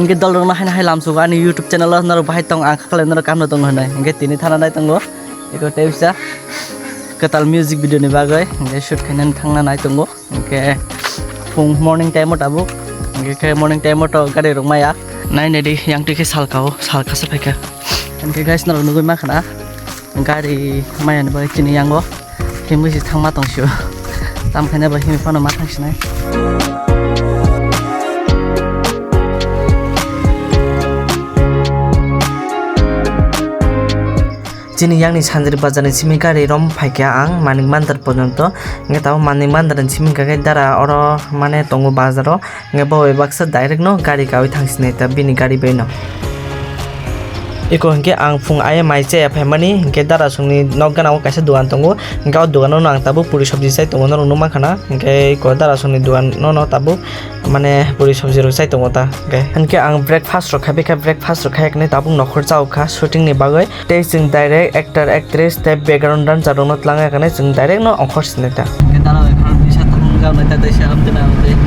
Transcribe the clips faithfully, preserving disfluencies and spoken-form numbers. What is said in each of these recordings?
Hingke dol rok no haino hai lamsugo ani YouTube channel o norok bahai tong ang khaklai norok kamno tongo hinui. Hingke tini thana nai tongo. Eko tei bisa kwtal music video ni bagwi hingke shoot khainani thangna nai tongo. Hingke phung morning time o tabuk. Hingke khe morning time o to gari rok maya. Nai nai di yang twi khe salka o, salka se phaikha. Hingke guys norok nugui mankha na. Gari maya ni bagwi chini yango. Himwi si thangma tong sio. Tam khaina ba himwi phano ma thang sinai. Chini yang ni Sanjari bazar ni simi gari rom phaikha ang Manik Bandar porjonto. Hingke tabuk Manik Bandar ni simi hingke dara oro mane tongo bazar o. Hingke bo bai baksa direct no gari kawi thang sinai ta bini gari bai no. Eko hingke ang phung aye mai chaya phaimani hingke darasongni nok gana o kaisa dogan tongo. Hingke o dogano no ang tabuk puri sobji chai tongo norok nukmankha na. Hingke eko darasongni dogano no tabuk mane puri sobji rok chai tongo ta. Hingke, hingke ang breakfast rok khaipikha, breakfast rok khaikhe tabuk nokhor chaukha shooting ni bagwi. Tei chwng direct actor, actress tei background dancer rokno twlangwi khe chwng direct no ongkhor sinai ta. Hingke dara bai khorang tisa tongmung jak nai ta tei selam tei nang tei.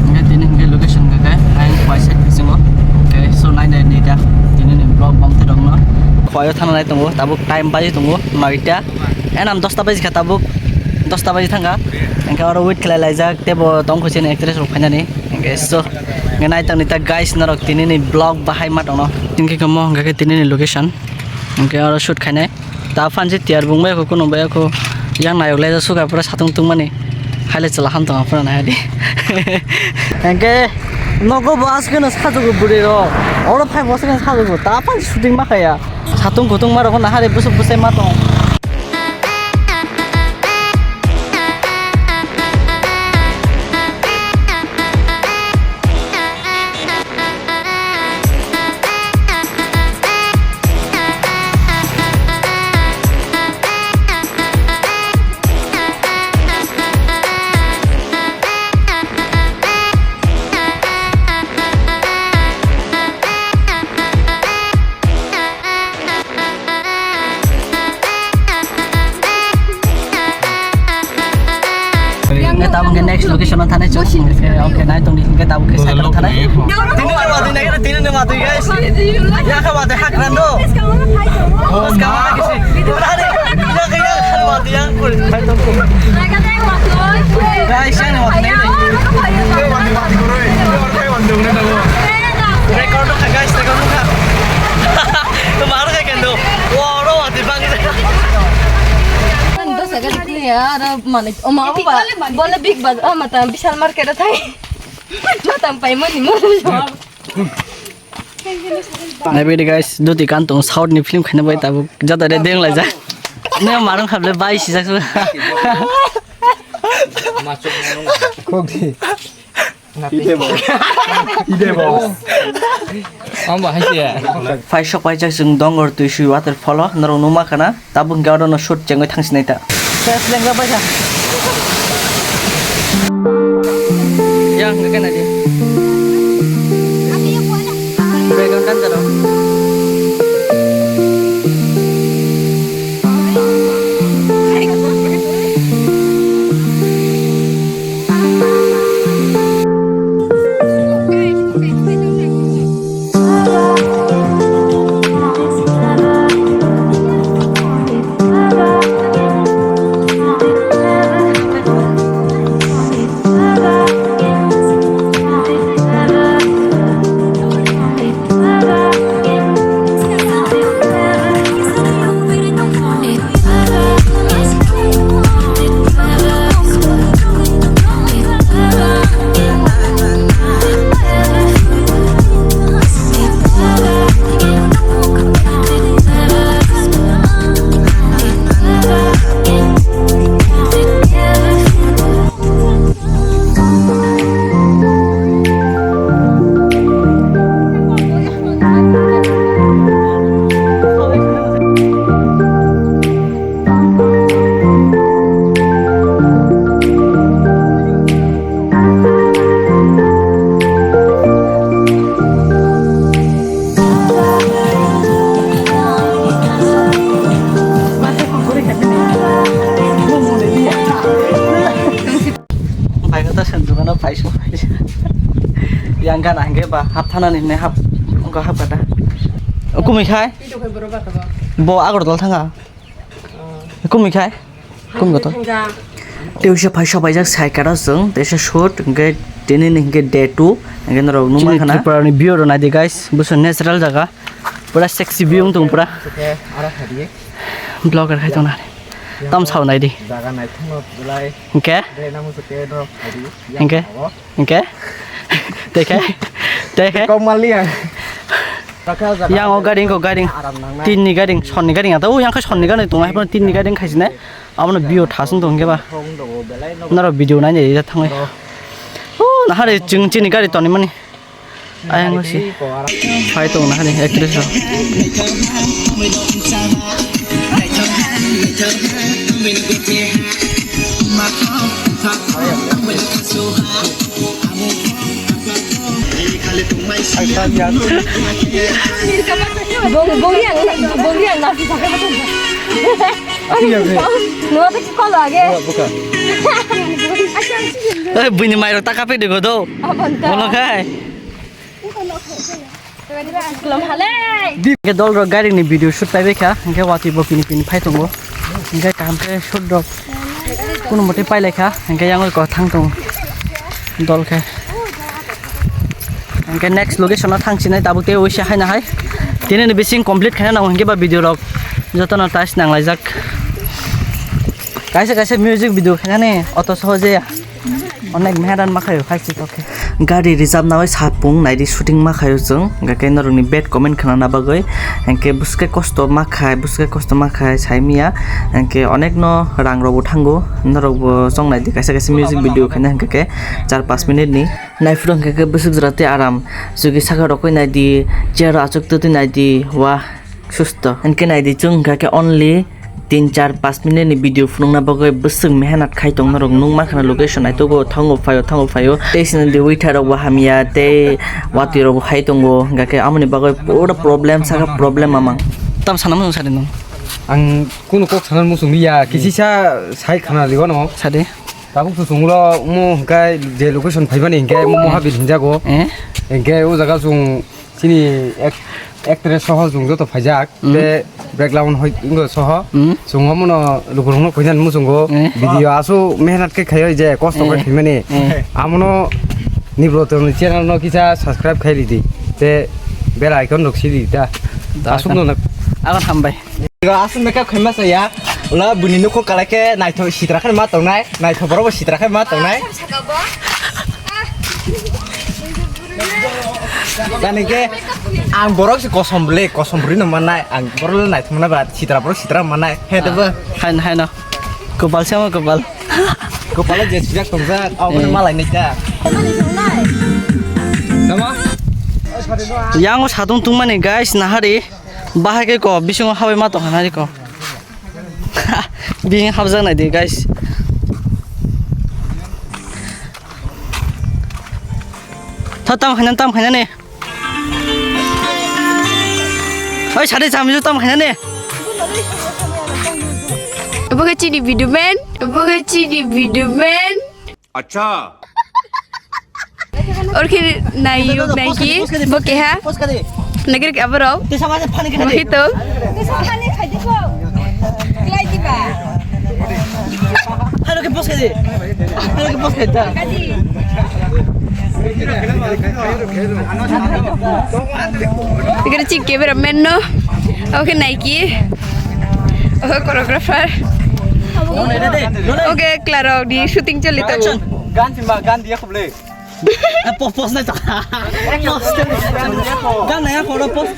Hingke tini hingke location hingke khe ayang bai side bisingo. Hingke so nai nai ni ta tini ni vlog bam tei rokno. Khowai o thana nai tongo tabuk time bai tongo noita. Enam dosta baji kha tabuk dosta baji thangkha. Hingke oro wait khlai laijak tei bo tong kho chini actress rok phainani. Hingke so, hingke nai tongni ta guys norok tini ni vlog bahai ma tongno. Hingke kamo hingke tini ni location. Hingke oro shoot khainai. Ta phan je tiyar bung bai kho kuno bai kho. Yang nayok lai suka pura satung tungmani. Haile chwla ham tong pura nai di. Hingke nogo bo aske no sajugo bwrwi rok. Oro phai bo aske no sajugo. Ta phan shooting ma khaya. Satung kutung ma rok na hari busuk busai ma tong. Hingke tabuk hingke next location o thanai chwng. Hingke, okay, nai tongdi hingke tabuk hingke side o thanai. Tini ni watwi nai, tini ni watwi, guys. Ya kha watwi hakran do. Oh, ma. Kisi. Are, ya kha, ya kha watwi yang. Guys, yang ni watwi nai. Record kha, guys, record kha. Mar kha kendo. Oro watwi bang. Dos hajar dikli ya, aro mane, oma, oma, bole big baz, oh, mata, Vishal market o thai. Mata, pai, mani, mani. Naibaidi guys, duti kan tong South ni film khaina bai tabuk jada de deng lai ja. Ne marung khable bai si jak. Khok di. Ide bo. Ide bo. Amba hai se. Phai sok phai jak chwng Dongor Twiswi waterfall o norok nukma khana. Tabuk hingke oro no shoot chengwi thangsinai ta. Ses lengga baisa. Yang hingke nai di. Background dancer rok. Gana hingke ba hap thanani hinui hap, wngkha hap kata. Kumui khai? Video khai borok ba kabo. Bo Agartala thanga. Kumui khai? Kumui kotor. Thangja. Teisa phai sobaijak sai kara chwng, teisa shoot, hingke tini ni hingke day two, hingke norok nukma khana. Tripura ni view rok naidi guys, buso natural jaga, pura sexy view wng tong pura. Vlogger khai tong nai. Tam sao naidi. Jaga naithokno belai. Hingke? Belai nang muchuk khe norok phaidi. Hingke? Hingke? Tei khe? Tei khe? Kok mali ang. Yang o gari ko gari. Aram nangnai. Tin ni gari, son ni gari ata. O yang khe son ni gari tongo. Hai tin ni gari khaisine. Abono bio thasung tong khe ba. Naro video nai ni thangwi. O nahare chwng chini gari toni mani. Ayang si. Phai tong nahani actress rok. Bong, bong yang, bong yang nasi sakhe. Aku ya, bre. Nua tak kau lagi. Buka. Eh, buini mairok ta kape de godo. Abang ta. Bono khai. Ke dol rok gari ni video shoot pai bai kha, hingke watwi bo pini pini phai tongo, hingke kaham khe shoot rok kuno mote pai lai kha, hingke yang ko thang tong dol khe, hingke next location o thang sinai tabuk tei oise hai na hai tini ni bising complete khaina nango, hingke ba video rok joto no tais nang lai jak, kaisa kaisa music video khainani oto soho je. Onek meheran ma khaio, khai si tokhe. Gari reserve nawi sapung naidi shooting ma khaio chwng, hingke norokni bad comment khnana bagwi, hingke bwswke kosto ma khai, bwswke kosto ma khai, sai miya, hingke onekno rang rokbo thango, norokbo chong naidi kaisa kaisa music video khaina hingke char panch minute ni. Naiphuru hingke bwswk jora tei aram, chwgi saka rokwi naidi, chair achuk twtwi naidi, wah. Susto. Hingke naidi chwng hingka khe only tin char panch minute ni video phunukna bagwi bwswk mehenat khai tong norok nukma khna location naitugwi thango phaio thango phaio tei sini di waiter rok bo hamya tei watwi rok bo khai tongo hingka khe amoni bagwi pura problem saka problem mamang. Tam sana muchung sadi no. Ang kunu kok sana muchung liya, hmm, kisisa sai khna ligo no. Sadi. Tabuk susung ulo mo hingke je location phaimani hingke mo, eh, Mohabil hinjago. Eh? Hingke o jaga chwng chini ek-, actress soho chwng joto phaijak. Hmm. Te background hoi wngkha soho. Hmm. Chwng omono lukurokno koinan muchungo. Eh? Video aswk mehnat khe khaio je kosto khe, eh, khaimani. Eh. Amono Nibrotonni channel no kisa subscribe khai ridi. Te bell icon rok si ridi ta. Ta aswk ta. No na. Agon hambai. Aswk makeup khaima saya. Ula buni nukho kalai khe naithok sitra khe ma tongnai, naithok borok bo sitra khe ma tongnai. Jani khe ang borok se kosom le, kosom bwrwi no mannai, ang borok le naithok mannai ba sitra borok sitra mannai. He de bo. Haino, haino. Kopal se mo kopal. Kopal je sijak tongjak, abono, eh, malai nai ta. Tama? Yang o satung tungmani guys, nahari. Bahai khe ko bisingo habai ma tongkha nai ko. Bini habjak nai di guys. Tha tam khaina tam khaina ni. Oi sadi chami tam khaina ni. Obo khe chini video man. Obo khe chini video man. Acha. Orkhe nai yuk nai ki bo keha. Nagir ke aborok. Bo hito. Halo ke post kadi. Halo ke post kadi. Nagir chik ke bera menno. Oke nai ki. Oke choreographer. Oke Clara di shooting choli tongo. Gan simba gan dia khuble. Pos pos nai ta. Pos. Gan nai photo pos.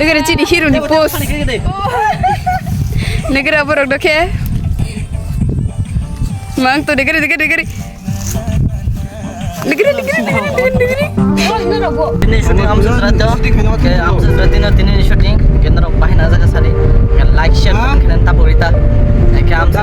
Degre chini hero ni pos. Degre aborok dokhe. Mang to degre degre degre. Degre degre degre degre degre. Ini shooting am sesra to. Ke am sesra tino tini shooting. Kendro bahina jaga sari. Like share kan tapurita. Ke am sa.